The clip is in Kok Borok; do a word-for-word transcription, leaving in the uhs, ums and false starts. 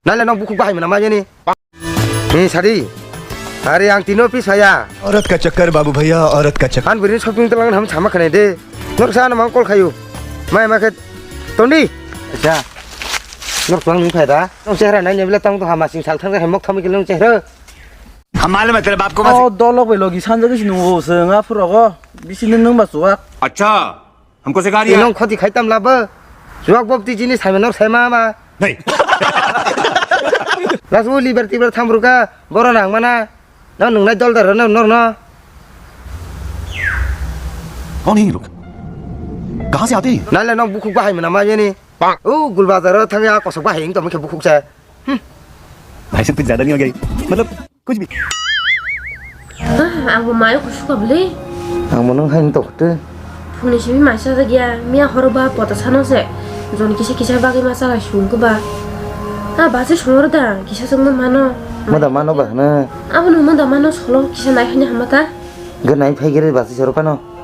Nale nok bukhuk bahai mana ma yani. Ni sadi. Are ang tino pi saya. औरत का चक्कर बाबू भैया, औरत का चक्कर। An birin shopping talang ham sama khanai de. Nok sa na mang call khayu. Mai ma khe tondi. Acha. Nok tuang nung phai da. Nok chehra nai ne bela tang to hama sing sal thang hai mok thami kelong chehra. हम मालूम है तेरे बाप को मत। Oh, dolok bai logi sanjagwi si nungo se nga phuro go. Bisi nung nung ba chuwak. अच्छा, हमको सिखा रिया है। Nong khoti khai tam labo. Chuwak bobti jini sai nor sai ma ma. नहीं। Lasu liver tiver tham ruka. Boro nang mana. Na nung nai dol dar na nor na. कौन है ये लोग? कहाँ से आते हैं? Nale nok bukhuk bahai mana ma yani. O gul bazar thang ya kosok bahai ing to mukhe bukhuk sa. भाई साहब, कुछ ज्यादा नहीं हो गया ये? मतलब, कुछ भी। Ah, ang bo mayo kusuka bwle. Ang bo nung hai to khute. Phungni simi masa jagya, miya horo ba pota sano se. Jon kisa kisa bagwi masa lai sung ko ba. Ah, basi sungor da, kisa sung mano. Mada mano ba na. Abo no mada mano solo kisa nai hani hamata. Ganai phai gere basi soro pano.